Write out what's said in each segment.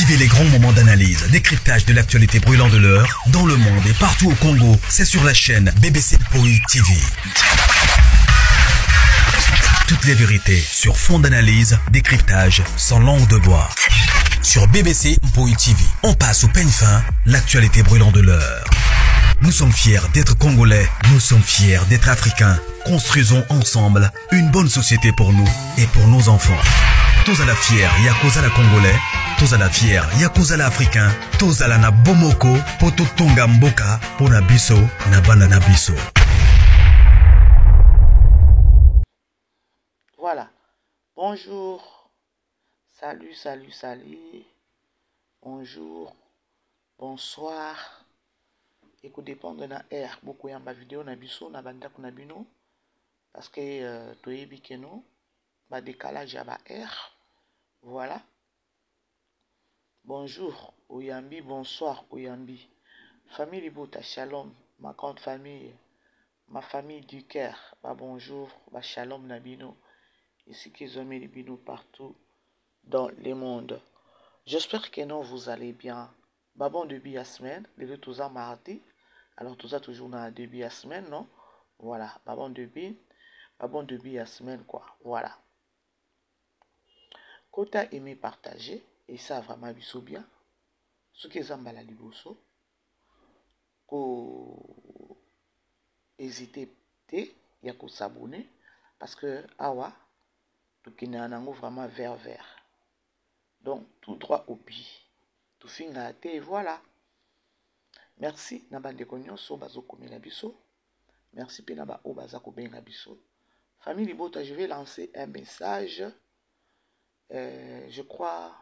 Vivez les grands moments d'analyse, décryptage de l'actualité brûlante de l'heure, dans le monde et partout au Congo. C'est sur la chaîne BBC Poi TV. Toutes les vérités sur fond d'analyse, décryptage, sans langue de bois. Sur BBC Mpoi TV, on passe au peigne fin l'actualité brûlante de l'heure. Nous sommes fiers d'être Congolais, nous sommes fiers d'être Africains. Construisons ensemble une bonne société pour nous et pour nos enfants. Tozala fier ya kozala Congolais, tozala fier ya kozala Africain, tozala na bomoko po totonga mboka po na biso na bana na biso. Voilà. Bonjour. Salut, salut, salut. Bonjour. Bonsoir. Ekodépendre na heure bokoyamba video na biso na bandako na bino parce que toyebi que no ba décalage ya ba heure. Voilà. Bonjour oyambi, bonsoir oyambi. Famille Libota, shalom, ma grande famille, ma famille du cœur. Ba bonjour, ba shalom na bino. Esika ezwameli bino partout dans le monde. J'espère que non, vous allez bien. Ba bon début ya semaine, lelo toza mardi. Alors toza toujours na début ya semaine, non? Voilà, ba bon début ya semaine quoi. Voilà. Kota aimer, partager et ça vraiment biso bien. Soki eza mbala liboso, ko hésiter te ya ko s'abonner parce que awa tokendaka nango vraiment vert vert. Donc tout droit au but. Tofingaka te, voilà. Merci na bandeko nyonso bazokomela biso. Merci mpe na baoyo baza kobenga biso. Famille Libota, je vais lancer un message. Je crois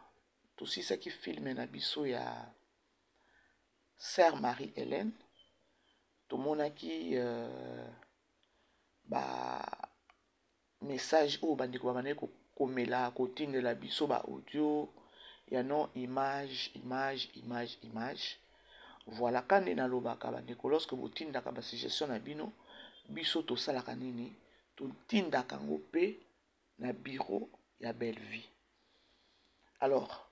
tosisaki film na biso ya Sœur Marie-Hélène. Tomonaki ba message oyo bandeko babandaki kokomela, kotindela biso ba audio ya non image, image, image, image. Voilà, ka nde nalobaka, bandeko, lorsque botindaka basuggestion na bino, biso tosalaka nini? Totindaka yango mpe na bureau ya Bellevie. Alors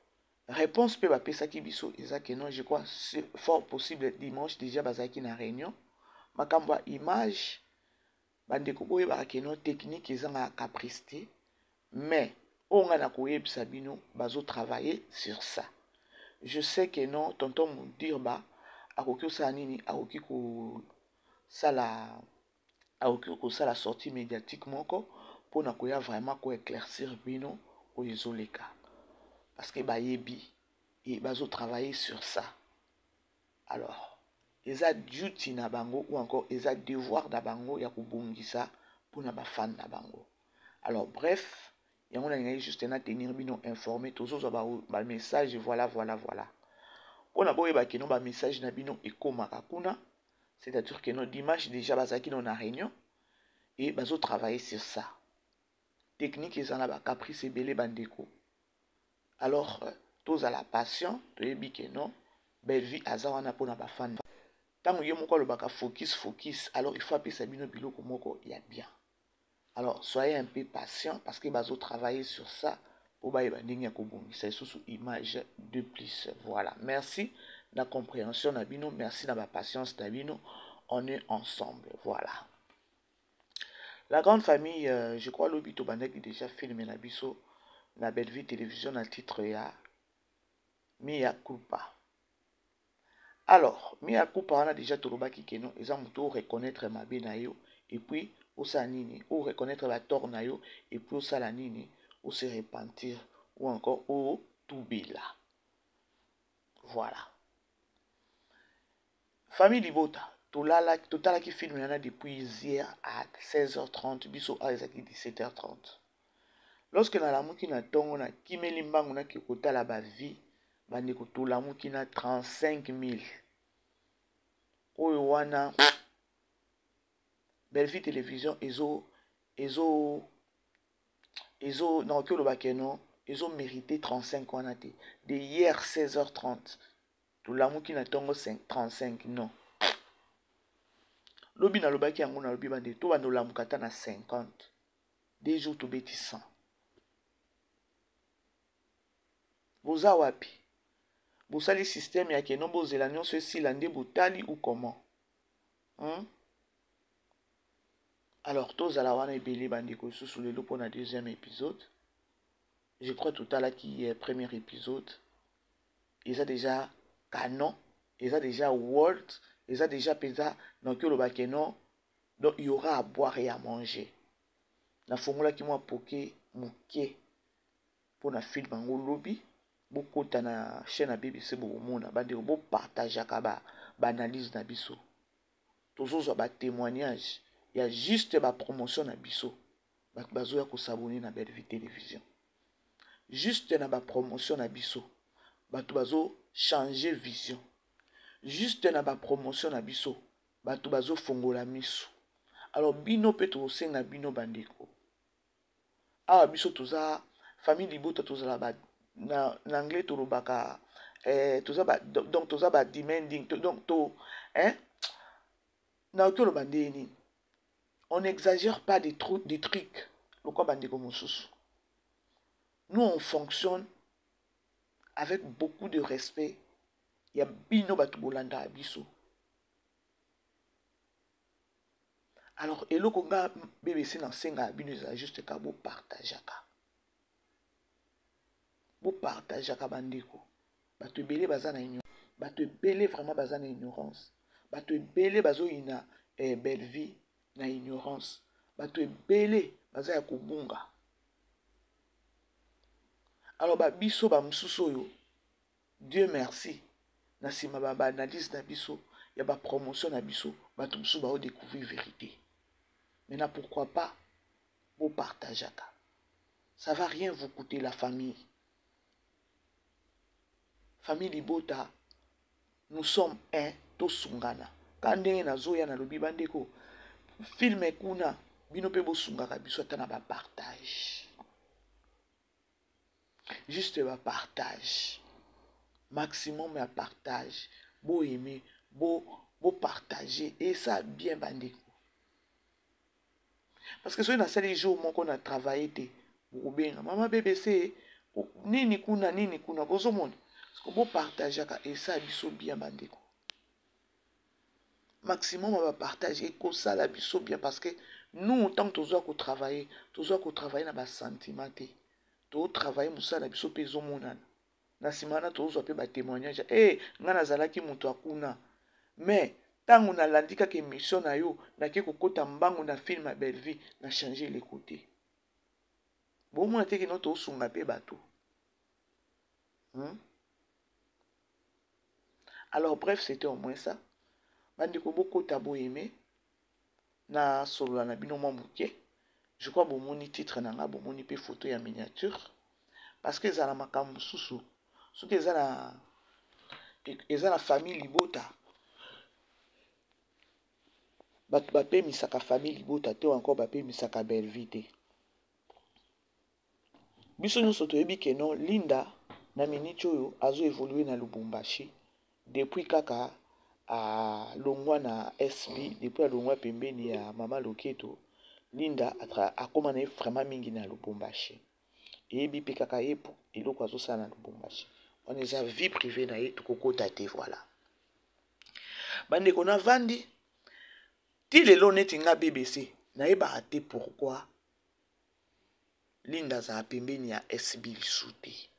réponse mpe bapesaki biso eza que non, je crois c'est fort possible dimanche déjà bazalaki na réunion. Makambo ya image, bandeko, boyebaka que non, technique ezangaka caprice te. Mais oyo ngai na koyebisa bino, bazotravailler sur ça. Je sais que non, tonton Mudirba akoki kosala nini? Akoki kosala sortie médiatique moko mpona koya vraiment koéclaircir bino oyo ezoleka, parce que bayebi et bazotravailler sur ça. Alors eza duty na bango ou encore eza devoir na bango ya kobongisa mpona bafan na bango. Alors bref, yango nalingaki juste na tenir bino informé. Tozozwa bamessage, voilà, voilà, voilà, mpona boyeba que non, bamessage na bino ekomaka kuna. C'est-à-dire que non, dimanche déjà bazalaki no na réunion et bazotravailler sur ça. Technique eza na bacaprice ebele, bandeko. Alors tozala patient. Toyebi que non, Bellevie aza wana mpona bafan. Ntango ye moko alobaka focus, focus, alors il faut apesa bino biloko moko ya bien. Alors soyez un peu patient parce que bazotravailler sur ça mpo bayeba ndenge ya kobongisa lisusu image de plus. Voilà, merci na compréhension na bino, merci na bapatience na bino. On est ensemble. Voilà, la grande famille. Je crois lobi tobandaki déjà film na biso na Bellevue Télévision na titre ya Mia Culpa. Alors Mia Culpa wana, déjà tolobaki que non, eza moto oreconnaître mabe na yo et puis osala nini? Oreconnaître batort na yo et puis osala nini? Ose repentir ou encore otubela. Voilà, famille Libota, totalaki film wana depuis hier à 16h30. Biso awa ezalaki 17h30. Lorsque nalamuki na ntongo, nakimeli mbangu, nake kotala bavues. Bandeko, tolamuki na 35 000. Oyo wana Bellevue Télévision ezo nakoki oloba que non, ezomérite 35 wana te. De hier 16h30 tolamuki na ntongo 35. Non, lobi nalobaki yango, nalobi bande to banda olamuka ata na 50. 2 jours tobeti 100. Boza wapi? Bosali système ya keno bozela nyonso esila nde botali ou comment? Alors tozala wana ebele bandeko lisusu lelo mpona deuxième épisode. Je crois totalaki premier épisode, eza déjà canon, eza déjà world, eza déjà mpenza noki oloba keno. Donc il y aura à boire et à manger. Nafongolaki mwa poke moke mpona film yango lobi. Bokota na chaîne ya BBC, bokomona. Bandeko, bopartageaka baanalyse na biso. Tozozwa batémoignage ya juste bapromotion na biso. Bato bazoya kos'abonner na Bellevue Télévision juste na bapromotion na biso. Bato bazochanger vision juste na bapromotion na biso. Bato bazofongola miso. Alors bino mpe, tokosenga bino bandeko, awa biso toza famille libota. Tozala ba, na anglais tolobaka toza ba, donc toza ba demanding. Donc to, hein, nakoki oloba ndenge nini? On n'exagère pas des trucs lokwa bandeko mosusu. Nous, on fonctionne avec beaucoup de respect ya bino bato bolandaka biso. Alors eloko nga BBC nasengaka bino ezala juste ka bopartageaka, bopartageaka bandeko. Bato ebele baza na ignorance, bato ebele vraiment baza na ignorance, bato ebele bazoyina Bellevue na ignorance, bato ebele baza ya kobunga. Alors babiso bamosusu oyo, Dieu merci, na nsima baanalyse na biso, ya bapromotion na biso, bato mosusu baodécouvrir vérité. Maintenant, pourquoi pas bopartageaka? Ça va rien vous coûter, la famille. Famille libota, nous sommes un. Tosungana ka ndenge nazoya. Nalobi bandeko, film kuna, bino mpe bosungaka biso ata na bapartage, juste bapartage, maximum ya partage. Boaime, bopartage, esa bien bandeko, parce que soki nasali jour moko na travaille te, bokobenga mama BBC nini kuna, nini kuna. Bozomona, bopartageaka, esa biso bien bandeko. Maximum ya bapartage ekosala biso bien, parce que nous, ntango tozwa kotravaille, tozwa kotravaille na basentiment te. Totravaille mosala na biso mpe ezomonana na nsima wana. Tozwa mpe batémoignage: e ngai nazalaki moto akuna, mais ntango nalandi kaka émission na yo, nake kokɔta mbangu na film ya Bellevue, na change eleko te. Bomona te kino tosunga mpe bato? Alors bref, c'était au moins ça bandeko. Bokota, boaime, nasolola na bino mwa moke. Je crois bomoni titre na nga, bomoni mpe photo ya miniature, parce que ezala makambo mosusu. Soki eza na famille libota, bato bapemisaka famille libota te, encore bapemisaka Bellevue te. Biso nyonso toyebi ke non, Linda na miniti oyo azoévolue na Lubumbashi depuis kaka alongwa na SB, depuis alongwa pembeni ya mama Loketo. Linda akóma na ye vraiment mingi na Lubumbashi. Eyebi mpe kaka ye eloko azosala na Lubumbashi wana, eza vie privée na ye, tokokota te. Voilà bandeko, navandi ti lelo neti nga BBC, nayebaka te pourquoi Linda azala pembeni ya SB lisu te.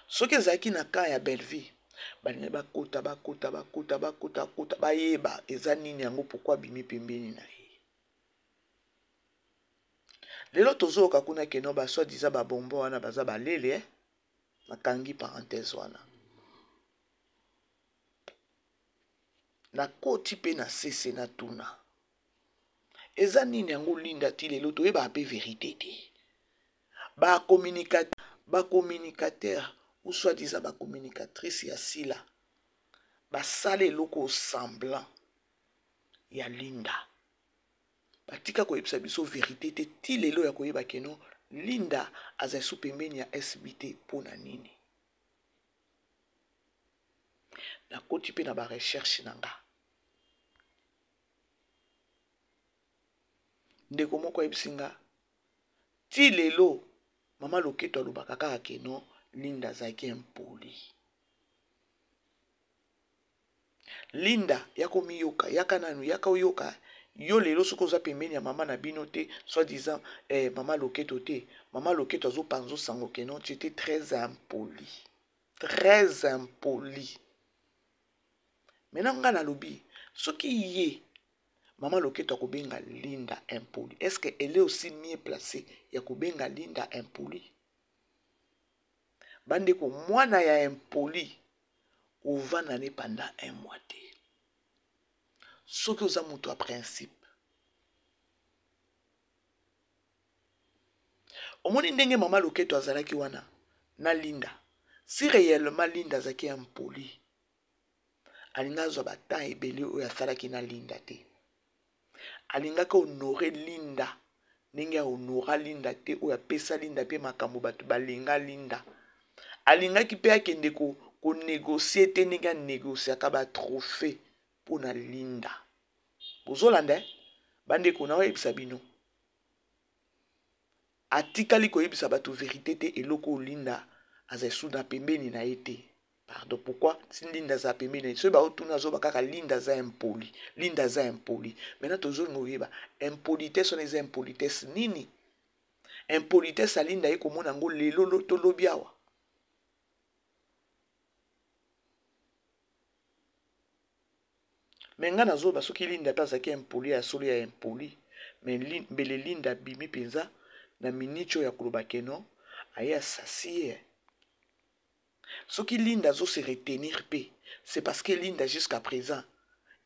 Soki ezalaki na camp ya Bellevue, balingi bakota, bakota, bakota, bakota, kota, bayeba eza nini yango, pourquoi abimi pembeni na ye. Lelo tozoyoka kuna keno basoi-disant babombo wana baza balele, eh? Nakangi parenthèse wana. Nakoti mpe na sese, natuna eza nini yango. Linda ti lelo toyebaka mpe vérité te. Bacommunicateur ou soi-disant bacommunicatrice ya Sila basala eloko semblant ya Linda, batika koyebisa biso vérité te ti lelo ya koyeba keno Linda azali su pembeni ya SB te. Mpo na nini? Nakoti mpe na barecherche na nga. Ndeko moko ayebisi nga ti lelo mama Loketo alobaka kaka keno Linda azalaki impoli. Linda yaka omiyoka, yaka nanu, yaka oyoka. Yo lelo soki oza pembeni ya mama na bino te, soit disant eh, mama loketo te, mama loketo azopanza sango que non, tu étais très impoli, très impoli. Maintenant nga nalobi soki ye mama loketo akobenga Linda impoli, est-ce que elle est aussi mieux placée ya kobenga Linda impoli? Bandeko, mwana ya impoli ovanda ne pendant un mois te. Soki oza moto ya principe, omoni ndenge mama loketo azalaki wana na Linda, si réellement Linda azalaki impoli, alingi azwa ba temps ebele oyo asalaki na Linda te. Alingaki honore Linda ndenge ahonora Linda te, oyo apesa Linda mpe makambo bato balinga Linda. Alingaki mpe akende konégocie te ndenge anégociaka batrophée mpona Linda. Bozolanda eh? Bandeko, na oyebisa bino, atikali koyebisa bato vérité te. Eloko oyo Linda aza esu na pembeni na ye te. Pardon, pourquoi si Linda aza pembeni na ye, soki baotuna, azoba kaka Linda aza impoli, Linda aza impoli. Maintenant tozolinga oyeba impolitesse wana eza impolitesse nini? Impolitesse ya Linda ye komona yango lelo tolobi awa. Mais ngai nazoba, soki Linda mpe azalaki impoli ya solo ya impoli, mais mbele Linda abimi mpenza na miniti oyo ya koloba que non, aye asasi ye. Soki Linda azose retenir mpe, c'est parce que Linda jusqu'à présent,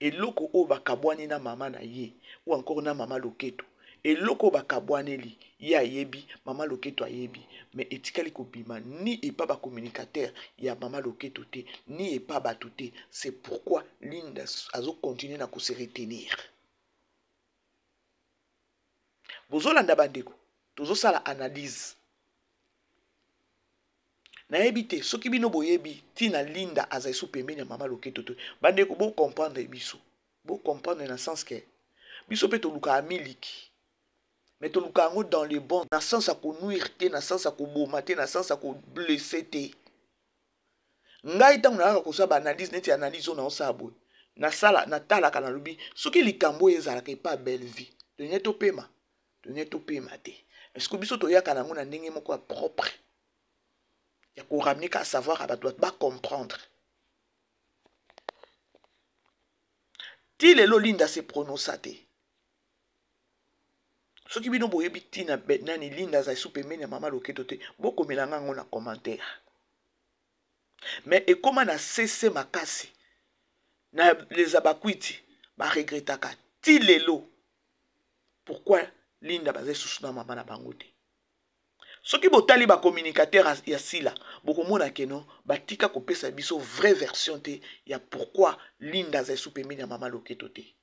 eloko oyo bakabwani na mama na ye ou encore na mama loketo, eloko oyo bakabwaneli, ye ayebi, mama loketo ayebi, mais etikali kobima ni epa bacommunicateur ya mama loketo te, ni epa bato te. C'est pourquoi Linda azocontinue na kose retenir. Bozolanda bandeko, tozosala analyse. Nayebi te soki bino boyebi ntina Linda aza esu pembeni ya mama loketo te. Bandeko, bocomprendre biso, bocomprendre na sens que biso mpe tolukaka miliki, mais toluka yango dans le bon, na sens ya konuire te, na sens ya koboma te, na sens ya koblesser te. Ngai ntango nayaka kosala baanalyse neti analyse oyo naosala boye, nasala, natalaka, nalobi soki likambo oyo ezalaka epa Bellevie, tolingi topema, tolingi topema te. Est-ce que biso toyaka nango na ndenge moko ya propre ya koramener ka savoir ya bato, bato bacomprendre? Ti lelo Linda se prononça te. Soki bino boyebi ntina nani Linda azali su pembeni ya mama loketo te, bokomela nga yango na commentaire. Mais ekóma na sese makasi na les abakwiti, baregretaka ti lelo pourquoi Linda baza susu na mama na bango te. Soki botali bacommunicateur ya Sila, bokomona que non, batika kopesa biso vraie version te ya pourquoi Linda azali su pembeni ya mama loketo te.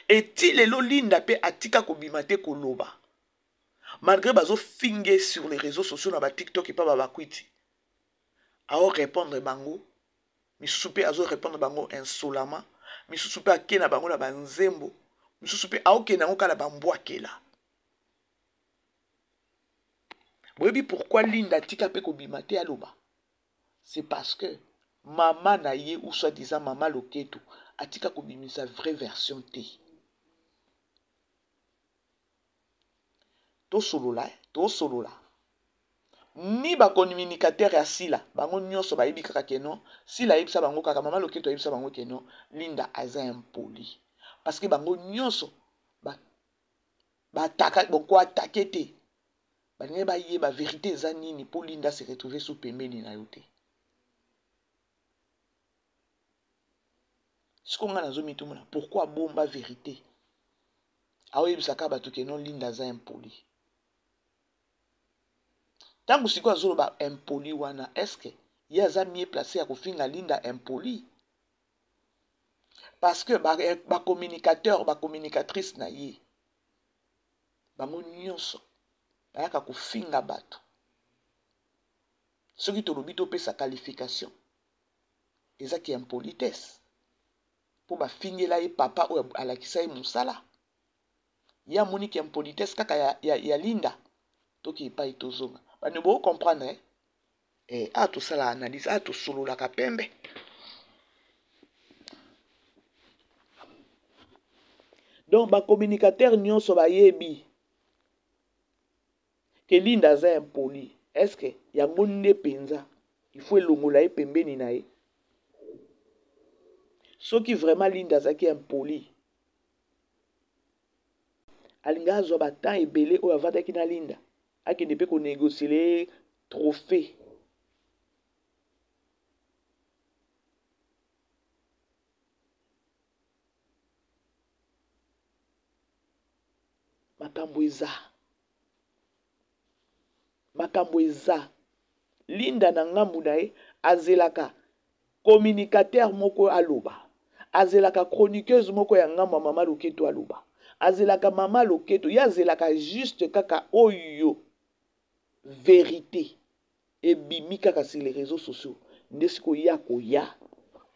Eti lelo Linda mpe atika kobima te koloba, malgré bazofinge sur les réseaux sociaux na batiktok epa babakwiti, aorépondre bango misusu mpe azorépondre bango insolamment, misusu mpe ake na bango na banzembo, misusu mpe aokende yango kaka na bambwakela. Boyebi pourquoi Linda atika mpe kobima te aloba? C'est parce que mama na ye ou soit disant mama loketo atika kobimisa vraie version te. Tosolola, tosolola. Ni bacommunicateur ya Sila, bango nyonso bayebi kaka que non, Sila ayebisa bango kaka, mama loketo ayebisa bango que non, Linda aza impoli, parce que bango nyonso bataka bon koattaquer te, balingi bayeba vérité eza nini mpo Linda se retrouve su pembeni na yo te. Siko ngai nazomitumona pourquoi abomba vérité, aoyebisaka bato que non, Linda aza impoli. Ntango sikoyo azoloba impoli wana, est-ce ye aza mieux placé ya kofinga Linda impoli? Parce que bacommunicateur, bacommunicatrice na ye, bango nyonso bayaka kofinga bato. Soki tolobi topesa qualification, ezaki impolitesse mpo bafingela ye papa oyo alakisa ye mosala. Ye amoniki impolitesse kaka ya Linda. Toki epai tozonga, bando bocomprendre, eh? Eh, awa tosala analyse, awa tosololaka pembe. Donc ba communicateurs nyonso bayebi ke Linda aza impoli. Est-ce que yango nde penza il faut elongola ye pembeni na ye? Soki vraiment Linda azalaki impoli, alinga azwa ba temps ebele oyo avandaki na Linda, akende pe ko negocier ye trophee. Makambo eza. Makambo eza. Linda na ngambu na ye azelaka communicateur moko aloba. Azelaka chroniqueuse moko ya ngambo ya mama Loketo aloba. Azelaka mama Loketo, ye azelaka juste kaka oyo verite ebimi kaka sur les réseaux sociaux nde sikoyo ye akoya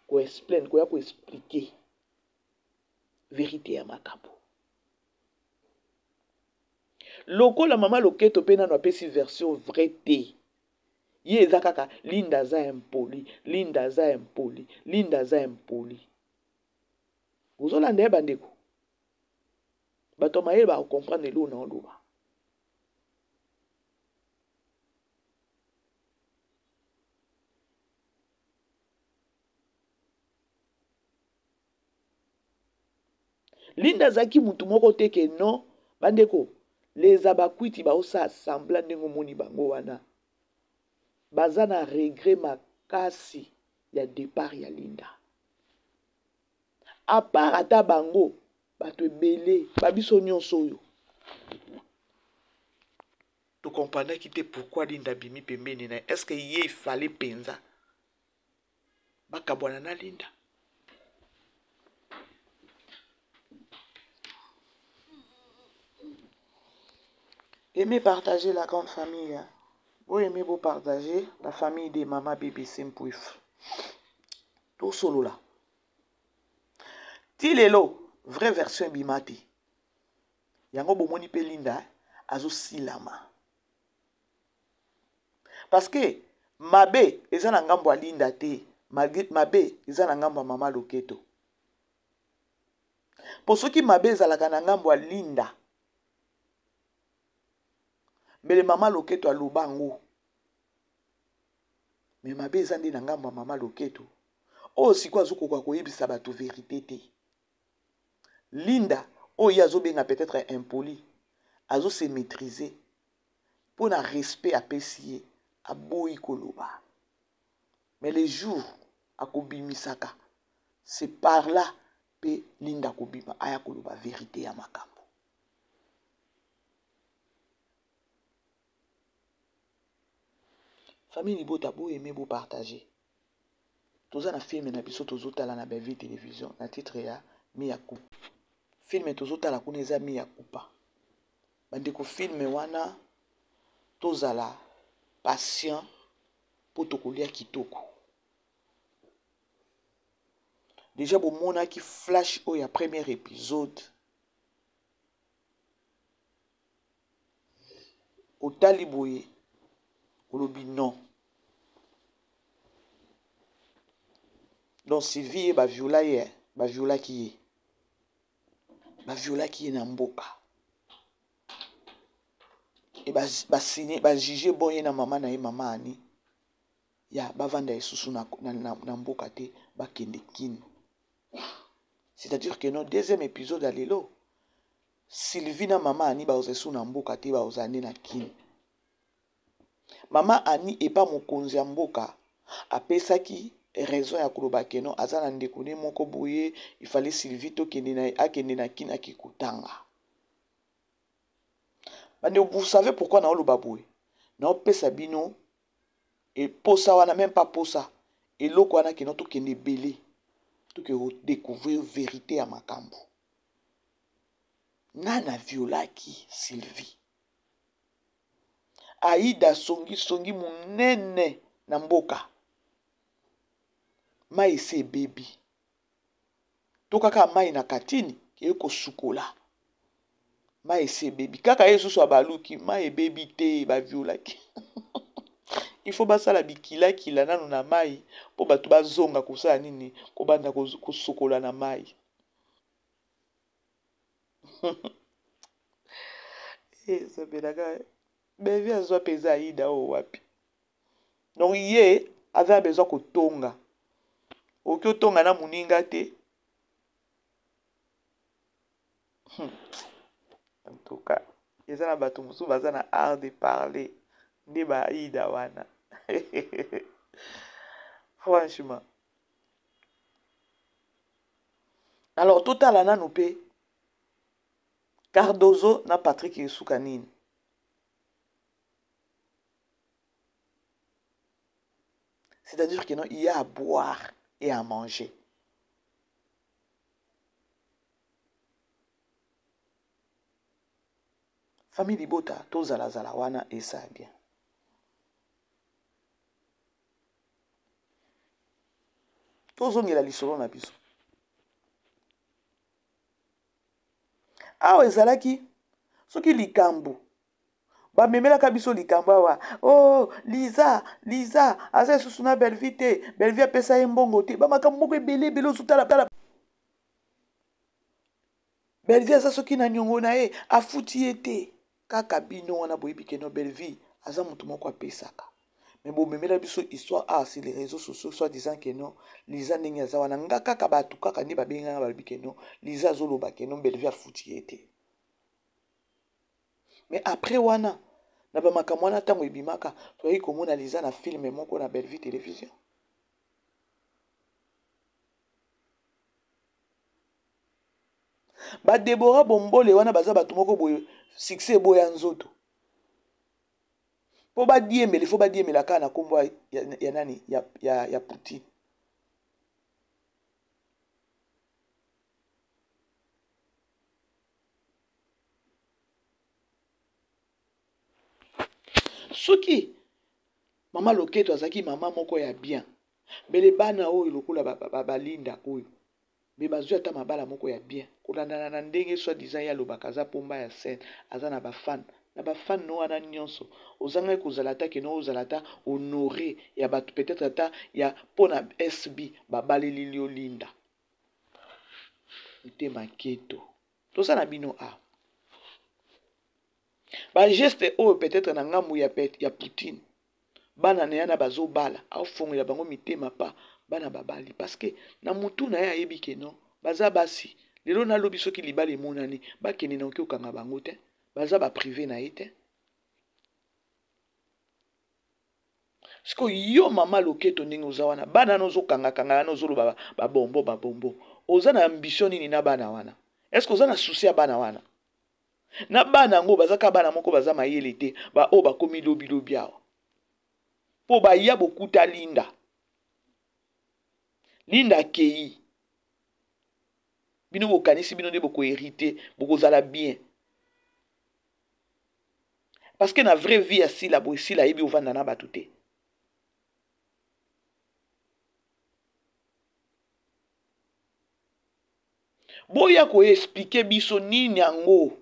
ko explain, koya ko expliquer verite ya makambo. Lokola mama Loketo pe nanu apesi version vrai te, ye eza kaka Linda aza impoli, Linda aza impoli, Linda aza impoli. Bozolanda ye bandeko? Bato ya mayele bako comprendre eloko na oloba. Linda azalaki mutu moko te ke non bandeko les abakwiti baosala semblant ndenge omoni bango wana baza na regret makasi ya départ ya Linda. À part ata bango bato ebele ba biso nyonso oyo tokomprendaki te pourquoi Linda abimi pembeni na ye. Est-ce que ye ifale mpenza bakabwana na Linda? Aimez partager la grande famille. Hein? Bo aimez bo partager la famille de Mama BBC Mpuif. Tosolola. Ti lelo vraie version ebima te. Yango bomoni pe Linda azosilama. Parce que mabe eza na ngambo ya Linda te, mabe eza na ngambo ya Mama Loketo. Po soki mabe ezalaka na ngambo ya Linda, mbele Mama Loketo aloba yango. Mais mabe eza nde na ngambo ya Mama Loketo. Oyo sikoyo azokoka koyebisa bato verite te. Linda oyo ye azobenga peut-être impoli, azo se maîtriser mpo na respect apesi ye, aboyi koloba. Mais le jour akobimisaka, c'est par là pe Linda akobima aya koloba verite ya makambo. Famille libota bo aimer bo partager. Toza na film na biso tozotala na Bellevue Television na titre ya Mia Coupa. Film tozotala kuna eza Mia Coupa. Bandeko film wana tozala patient po tokolia kitoko. Deja bomonaki flash oyo ya premier episode. Otali boye olobi non. Donc Sylvie ye ba viola ye, ba violaki ye. Ba violaki ye na mboka. Et ba, ba signer, ba juger bon ye na mama na ye mama Annie. Ya bavanda lisusu na, na, na, na mboka te, bakende Kin. C'est-à-dire que non deuxième épisode ya lelo Sylvie na mama Annie baoza lisusu na mboka te, baoza nde na Kin. Mama Annie epa mokonzi ya mboka apesaki raison ya koloba ke non aza na ndeko ne moko boye, il fallait Sylvie tokende na akende na Kin ake kotanga. Bandeko, vous savez pourquoi naoloba boye? Naopesa bino e posa wana, même pas posa, eloko wana kino tokende ebele, toke découvrir vérité ya makambo. Nana violaki Sylvie? Aida songi songi munene na mboka. Mai esi ebebi. To kaka mai na katini eye kosukola. Mai esi ebebi. Kaka ye susu abaluki, mai ebebi te, ba violaki. Il faut basala bikilakila nanu na mai mpo bato bazonga kosala nini, kobanda kosokola na mai. Ezobelaka Bevi azwa mpenza Aida oyo wapi? Donc ye aza na besoin kotonga. Okoki otonga na moninga te. En tout cas, eza na bato mosusu baza na art de parler nde ba Aida wana. Franchement. Alors totala nanu pe Cardozo na Patrick esuka nini? C'est-à-dire que non, il y a à boire et à manger. Famille libota tozalazala wana esa bien. Tozongela lisolo na biso. Awa ezalaki soki likambo bamemelaka biso likambo awa, oh Liza, Liza aza lisusu na Bellevue te, Bellevue apesa ye mbongo te, bamakambo moko ebele ebele ozotala tala. Bellevue aza soki na niongo na ye afuti ye te. Kaka bino wana boyebi ke no Bellevue aza motu moko apesaka, mais bomemela biso histoire awa sur les réseaux sociaux, soit disant que non Liza ndenge aza wana, nga kaka bato kaka nde babenganga balobi ke non Liza azoloba ke non Bellevue afuti ye te. Mais après wana na bamakambo wana ntango ebimaka, toyaki komona Liza na film moko na Bellevue Télévision. Ba Deborah Bombole wana baza bato moko boye succès eboya nzoto. Po badiembela, il faut badiembela kaka na kombo ya nani, ya Poutine. Soki mama Loketo azalaki mama moko ya bien, mbele bana oyo lokola balinda oyo me bazwi ata mabala moko ya bien, kolandana na ndenge soit disant ye alobaka aza pomba ya scène, aza na bafan, na bafan no wana nyonso ozangaki kozala ata keno ozala ata honoré ya bato, peut-être ata ya mpo na SB babaleli yo Linda. Motema keto toza na bino a ba geste oyo peut-être na ngambu ya Poutine, bana na ye na bazobala, aofongola bango mitema pa bana babali, parce que na mutu na ye ayebi ke non baza basi lelo nalobi soki libala emonani bakende na oki okanga bango te, baza ba privé na ye te. Siko yo mama Loketo ndenge oza wana, bana wana ozokangakanga wana ozoloba babombo babombo, oza na ambition nini na bana wana? Est-ce que oza na souci ya bana wana? Na bana yango baza kaka bana moko baza mayele te, ba oyo bakomi lobi lobi awa po baya bokuta Linda. Linda akei, bino bokanisi bino nde bokoherite, bokozala bien. Parce que na vraie vie ya Sila boye, Sila ayebi ovanda na bato te. Boya koexplike biso nini yango.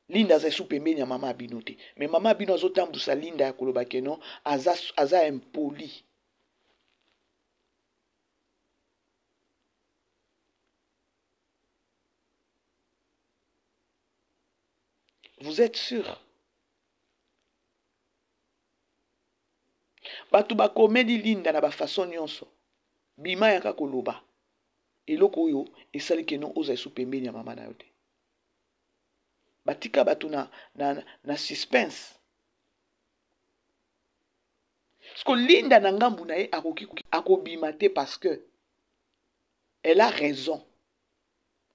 Linda aza esu pembeni ya mama bino te. Mais mama bino azotambusa Linda ya koloba ke non, aza impoli. Vous êtes sûr? Bato bakomeli Linda na ba façon nyonso. Bima yaka koloba. Eloko oyo esali ke non oza esu pembeni ya mama na yo te. Batika bato na suspense. Parce que Linda na ngambu na ye akoki akobima te parce que elle a raison.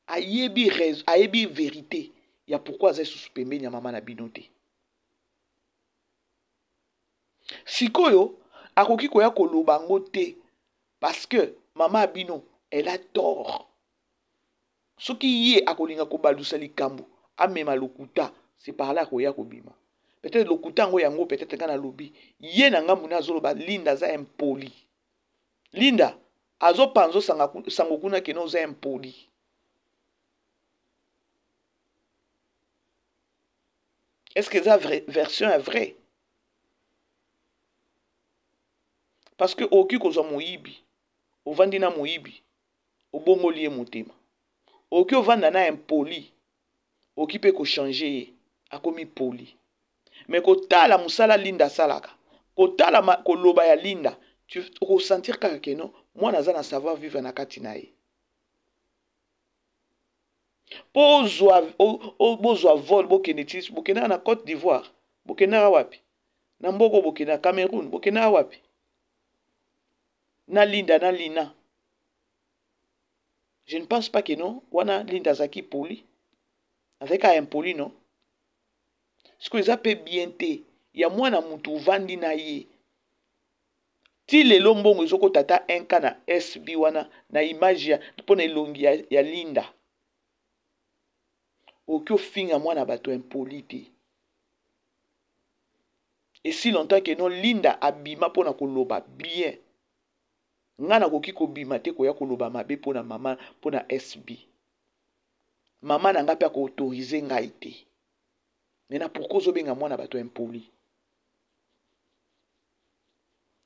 Ayebi raison, ayebi vérité ya pourquoi aza esusu pembeni ya mama na bino te. Sikoyo akoki koya koloba ngo te parce que mama ya bino elle a tort. Soki ye akolinga kobalusa likambo amema lokuta, c'est par là akoya kobima. Peut-être lokuta yango yango peut-être nga nalobi ye na ngambu na azoloba Linda aza impoli. Linda azopanzo sango kuna keno oza impoli. Est-ce que eza version ya vrai? Parce que okoki kozwa moyibi, ovandi na moyibi, obongoli ye motema. Okoki ovanda na impoli, okoki mpe kochanger ye, akomi poli. Mais kotala mosala Linda asalaka, kotala koloba ya Linda, okosentir kaka que non, mwana aza na savoir vivre na kati na ye. Mpo bozwa vol, bokende ti bokendaka na Côte d'Ivoire, bokendaka wapi? Na mboka bokendaka Cameroun, bokendaka wapi? Na Linda na Lina. Je ne pense pas que non, wana Linda azalaki poli. Azalaki impoli, non? Sikoyo eza mpe bien te ya mwana mutu ovandi na ye ti lelo, mbongo ezokota ata 1K na SB wana na image ya mpona elongi ya Linda. Okoki ofinga mwana bato impoli te et si longtemps que non, Linda abima mpona koloba bien. Nga nakoki kobima te koya koloba mabe mpona mama, mpona SB. Mama na nga mpe akoautoriser ngai te. Maintenant, pourquoi ozobenga mwana bato impoli?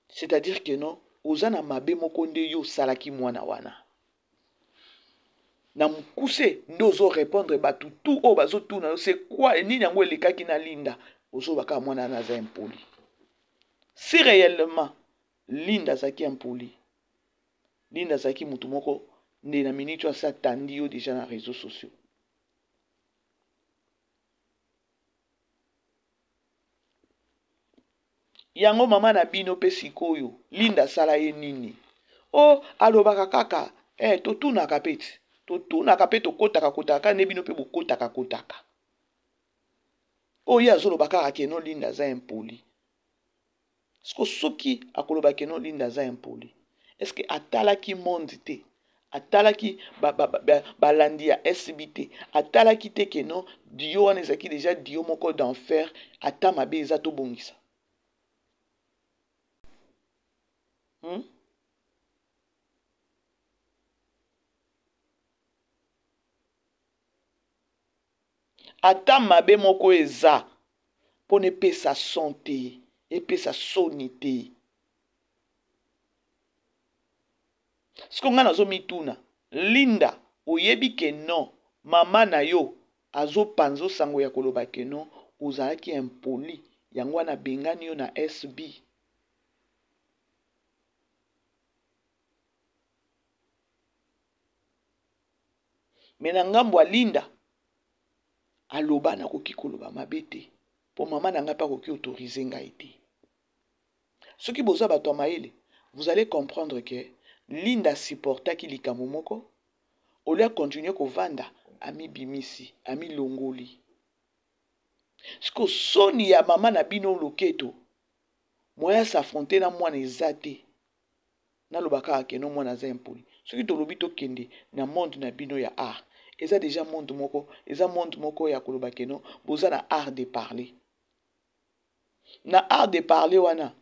C'est-à-dire que non, oza na mabe moko nde yo osalaki mwana wana. Na mokuse nde ozorépondre bato tu oyo bazotuna yo: c'est quoi, nini yango elekaki na Linda? Ozoba kaka mwana wana aza impoli. Si réellement Linda azalaki impoli, Linda azalaki motu moko nde na miniti oyo asi atandi yo déjà na réseaux sociaux. Yango mama na bino mpe sikoyo, Linda asala ye nini? O alobaka kaka totunaka mpe ti totunaka mpe tokotaka kotaka kaka nde bino mpe bokotaka kotaka. Oyo ye azoloba kaka que non, Linda aza impoli. Siko soki akoloba que non, Linda aza impoli, est ce que atalaki monde te? Atalaki balandi ya SB te? Atalaki te que non, duo wana ezalaki déjà duo moko d'enfer? Ata mabe eza, tobongisa, Ata mabe moko eza, mpona epesa son te, epesa soni te. Siko ngai nazomituna: Linda, oyebi que non, mama na yo azopanza osango ya koloba que non, ozalaki impoli, yango wana abengani yo na SB. Mais na ngambo ya Linda, aloba: nakoki koloba mabe te mpo mama na ngai mpe akoki autoriser ngai te. Soki boza bato ya mayele, vous allez comprendre que Linda supportaki likambo moko. Olia continue kovanda, amibimisi, amilongoli. Siko soni ya mama na bino loketo, moyen s'affronter na mwana eza te. Naloba kaka que non, mwana aza impoli. Soki tolobi tokende na monde na bino ya art, eza déjà monde moko, eza monde moko ya koloba que non, boza na art de parler. Na art de parler wana,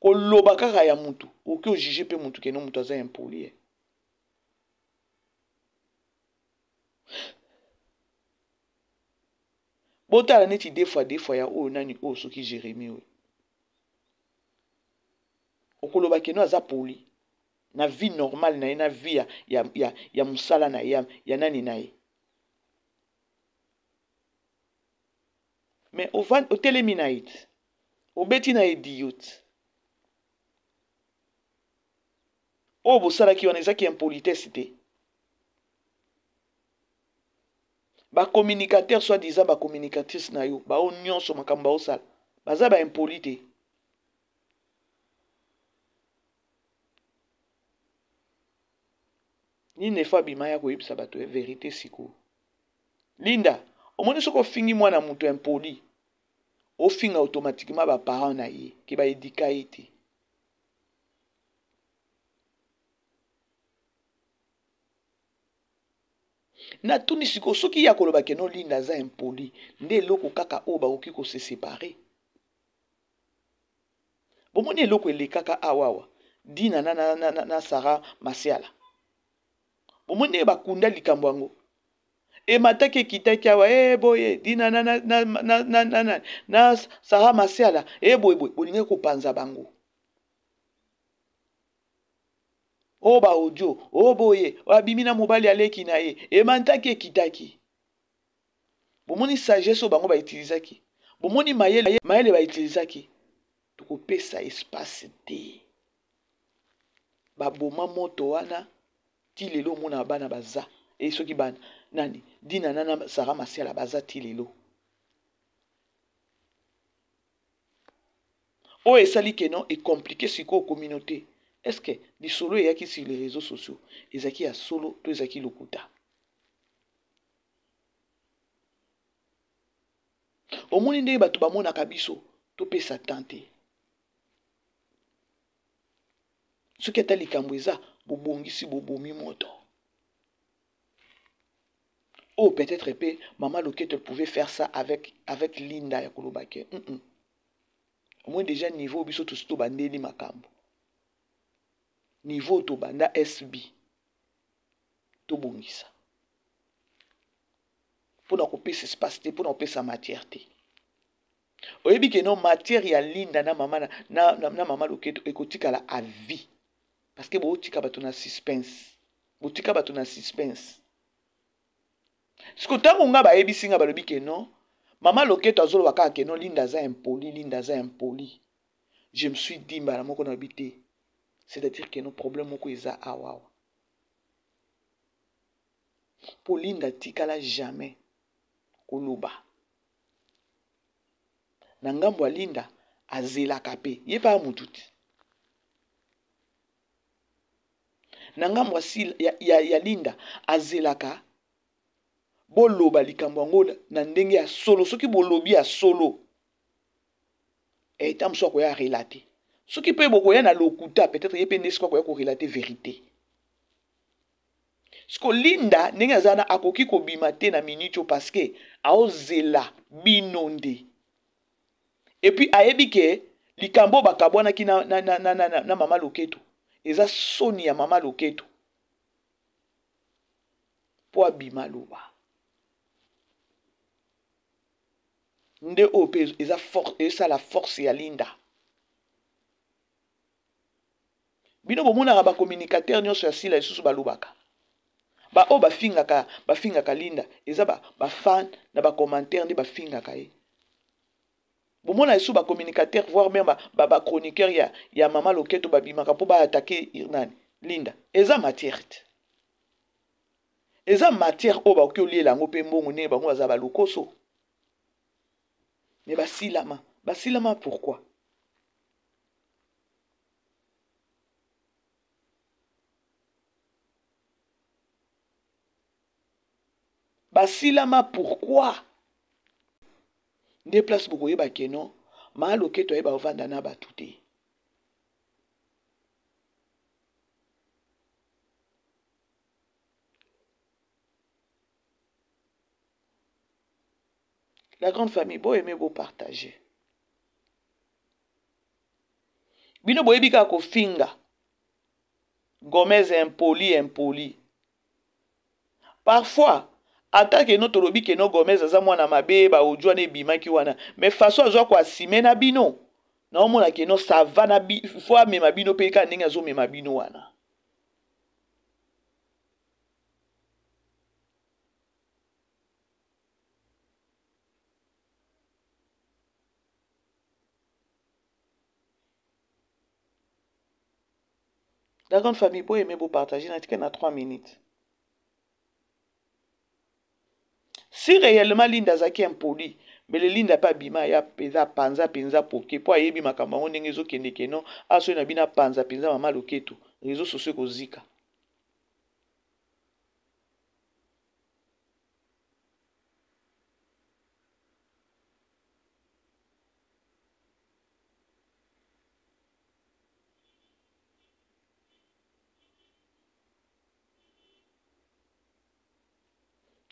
koloba kaka ya mutu, okoki ojuger mpe mutu que non, mutu aza impoli. Botala neti deux fois, deux fois ya oyo nani oyo, soki Jérémi oyo, okoloba que non, aza poli na vie normale na ye, na vie ya mosala na ye, ya nani na ye. Mais otelemi na ye te, obeti na ye duo te. Oyo bosalaki wana ezaki impolitesse te? Bacommunicateur, soit disant bacommunicatrice na yo, bao nyonso makambo baosala, baza baimpoli te? Nini efo abima ya koyebisa bato ya vérité? Sikoyo Linda, omoni, soki ofingi mwana moto impoli, ofinga automatiquement baparent na ye que baéduquer ye te. Natuni sikoyo: soki ya koloba que non, Linda aza impoli, nde eloko kaka oyo bakoki kose séparer? Bomoni eloko elekaka awawa, Dina na Sara Masiala, bomoni ndenge bakunda likambo yango, emataki ekitaki awa e boye, Dina na Sara Masiala e boye boye, bolingaki kopanza bango. Oyo ba audio, oyo boye, oyo abimi na mobali aleki na ye, emantaki ekitaki. Bomoni sagesse oyo bango ba utilisaki. Bomoni mayele, mayele ba utilisaki. Tokopesa espace te. Baboma moto wana ti lelo omona bana baza. E soki bana nani Dina na na Sarah Masiala baza ti lelo. Oyo esali ke non e compliquer sikoyo communauté. Est-ce que lisolo eyaki sur les réseaux sociaux ezalaki ya solo to ezalaki lokuta? Omoni ndenge bato bamonaka biso, topesa temps te. Soki ata likambo eza, bobongisi bobomi moto. Oh, peut-être pe maman Loketo pouvait faire ça avec avec Linda ya koloba ke. Mm -mm. Au moins déjà niveau biso tous to bandeli makambo. Niveau to banda SB. To bongisa. Pona kopesa espace te, pona kopesa matière te. Oyebi ke non matière ya Linda na mama na, na, na, na mama Loketo ekotikala à vie. Parce que botika bato na suspense. Botika bato na suspense. Siko tango nga bayebisi nga balobi ke non mama Loketo azoloba kaka ke non Linda aza impoli, Linda aza impoli. Je me suis dit mbala moko nalobi te. C'est-à-dire que non problème moko eza awa awa. Po Linda tikala jamais koloba. Na ngambo ya Linda azelaka pe ye pe mutu te. Na ngambo ya, ya, ya Linda azelaka boloba likambo yango na ndenge ya solo. Soki bolobi ya solo eta mosusu akoya relate. Soki pe bokoya na lokuta, peut-être ye pe nde sikoyo akoya korelate verite. Siko Linda ndenge aza na akoki kobima te na minute oyo parce que aozela bino nde. Et puis ayebi ke likambo bakabwanaki na, na, na, na, na, na mama Loketo eza soni ya mama Loketo po abima loba nde oyo pe eza force, esala force ya Linda. Bino bomonaka ba communicateur nyonso ya Sila lisusu balobaka. Ba oyo bafingaka, bafingaka Linda eza ba, ba fan na ba commentaire nde bafingaka ye. Bomona lisusu ba communicateur voire même ba, ba, ba chroniqueur ya, ya mama Loketo babimaka mpo ba attaquer nani Linda. Eza matière te. Eza matière oyo bakoki oliela yango mpe mbongo ndenge bango baza ba lokoso. Mais basilama, basilama pourquoi? Basilama pourquoi? Nde place bokoyeba ke non, maa Loketo ayeba ovanda na bato te. La grande famille, bo aimer, bo partager. Bino boyebi kaka kofinga. Gomez impoli, impoli. Parfois, ata ke no tolobi ke no Gomez aza mwana mabe, ba audio wana ebimaki wana, mais façon azwa ko assumer na bino, na omona ke no ça va na bi, faut amema bino pe kaka ndenge azomema bino wana. La grande famille, bo aimer, bo partager, na tika na 3 minutes. Si réellement Linda azalaki impoli, mais le Linda pe abima ya peza panza penza poke po ayebi makambo yango ndenge ezokende ke non, asoyi na bino apanza penza mama loketo, réseaux sociaux ekozika.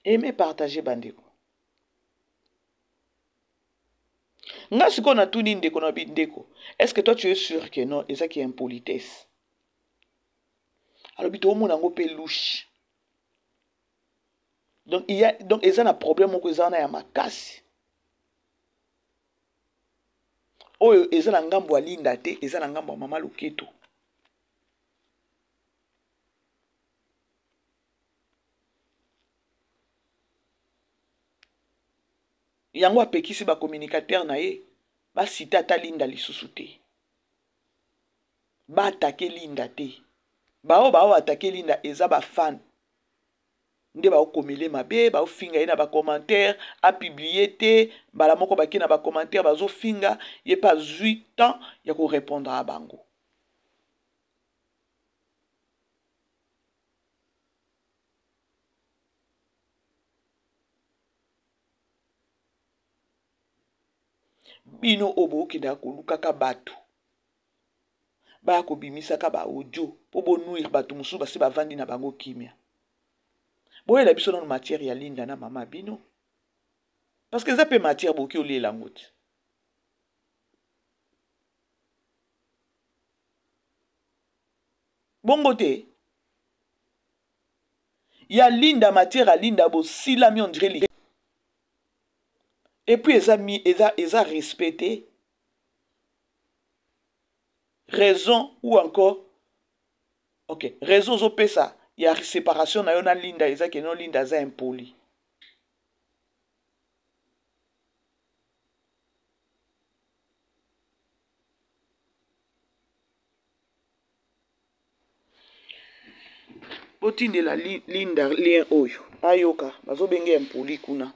Aimez, partager bandeko. Nga sikoyo natuni ndeko na bi ndeko, est-ce que toi tu es sûr que non ezaki impolitesse? Alobi toomona yango mpe louche. Donc il y a, donc eza na problème moko eza wana ya makasi. Oyo eza na ngambo ya Linda te, eza na ngambo ya mama Loketo. Yango apekisi ba communicateur na ye ba cite ata Linda lisusu te. Ba attaquer Linda te. Baoyo bao attaquer Linda eza ba fan nde baokomele mabe, baofinga ye na ba commentaire, a publier te, mbala moko bake na ba commentaire bazofinga ye pe azui temps ya ko repondre a bango. Bino oyo bokendaka kolukaka bato baya kobimisaka ba audio mpo bonuire bato mosusu basi bavandi na bango kimia. Boyela biso nano matière ya Linda na mama bino parce que eza mpe matière bokoki oliela yango te. Bongo te ya Linda matière ya Linda bosilami on dirait li et puis eza eza eza respect te raison ou encore ok raison ozopesa ya séparation na yo na Linda eza ke no Linda aza impoli. Botindela Linda lien oyo ayoka bazobenge impoli kuna.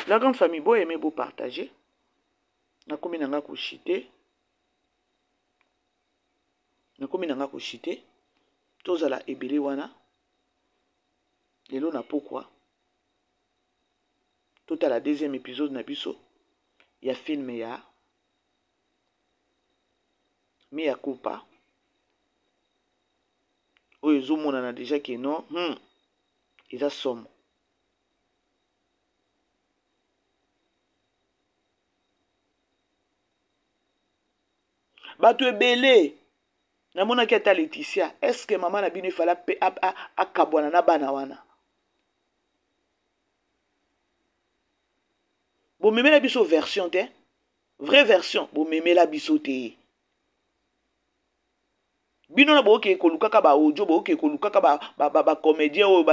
La grande famille bo aimer bo partager. Nakomi na nga ko chiter. Nakomi na nga ko chiter. Tozala ebele wana. Lelo na pokwa. Totala deuxième épisode na biso ya film ya Mia Culpa. Oyo ezomonana déjà que non, eza somo. Bato ebele namonaki ata Laetitia, est-ce que mama na bino efala pe akabwana na bana wana? Bomemela biso version te, vraie version bomemela biso te. Bino na boke kolukaka ba audio, boke kolukaka ba comédien oyo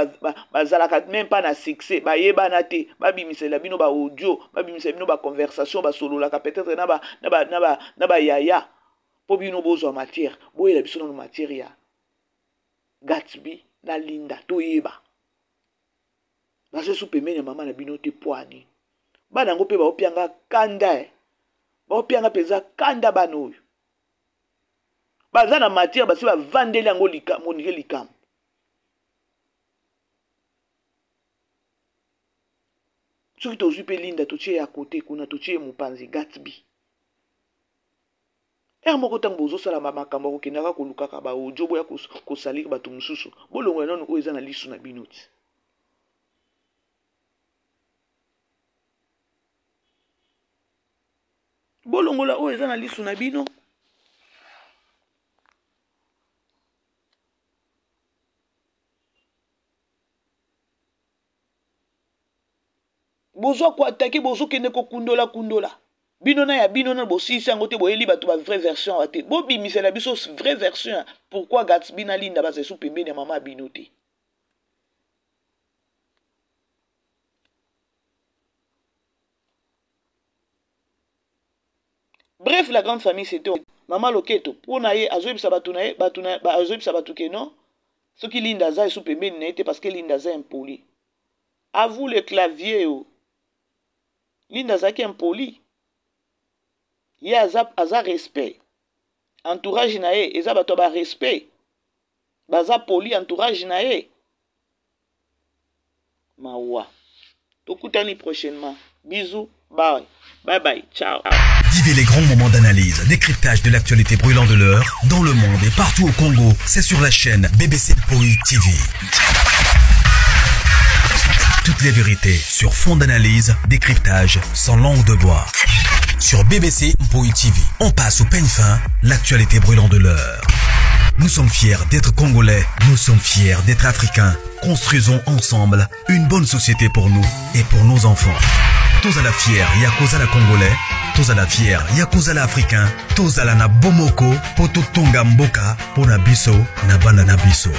bazalaka même pas na succès, bayebana te, babimisela bino ba audio, babimisela bino ba conversation, basololaka peut-être na ba yaya po bino bozwa matière, boyela biso nanu matière ya Gatsby na Linda toyeba. Bazo su pembeni ya mama na bino te poani. Bana yango pe baopianga kanda eh. Baopianga penza kanda bana oyo. Baza na matière basi bavandeli yango likambo ndike likambo. Soki tozwi pe Linda totie ya kote kuna totie mopanzi Gatsby. Heure moko ntango bozosala makambo ya kokendaka kolukaka ba audio boya kosalir bato mosusu, bolongola nanu oyo eza na lisu na bino ti. Bolongola oyo eza na lisu na bino. Bozwa ko attaquer, bozokende kokundola kundola. Bino na ya bino na bosilisi yango te, boyeli bato ba vraie version awa te. Bobimisela biso vraie version ya pourquoi Gatsby na Linda baza esu pembeni ya mama bino te. Bref, la grande famille c'était Mama Loketo pour na ye azoyebisa bato na ye bato na azoyebisa bato ke non soki Linda aza esu pembeni na ye te parce que Linda aza impoli. À vous le clavier oh. Linda azalaki impoli. Ye aza, aza respect. Entourage na ye eza bato ya ba respect. Baza poli entourage na ye. Mawa. Tokutani prochainement. Bisous. Bye. Bye bye. Ciao. Vivez les grands moments d'analyse, décryptage de l'actualité brûlante de l'heure, dans le monde et partout au Congo. C'est sur la chaîne BBC Mpoi TV. Toutes les vérités sur fond d'analyse, décryptage, sans langue de bois. Sur BBC Mpoi TV, on passe au peigne fin l'actualité brûlante de l'heure. Nous sommes fiers d'être Congolais, nous sommes fiers d'être Africains. Construisons ensemble une bonne société pour nous et pour nos enfants. Tous à la fière, Yakoza la Congolais, Tozala fier ya kozala africain, tozala na bomoko mpo totonga mboka mpo na biso na bana na biso.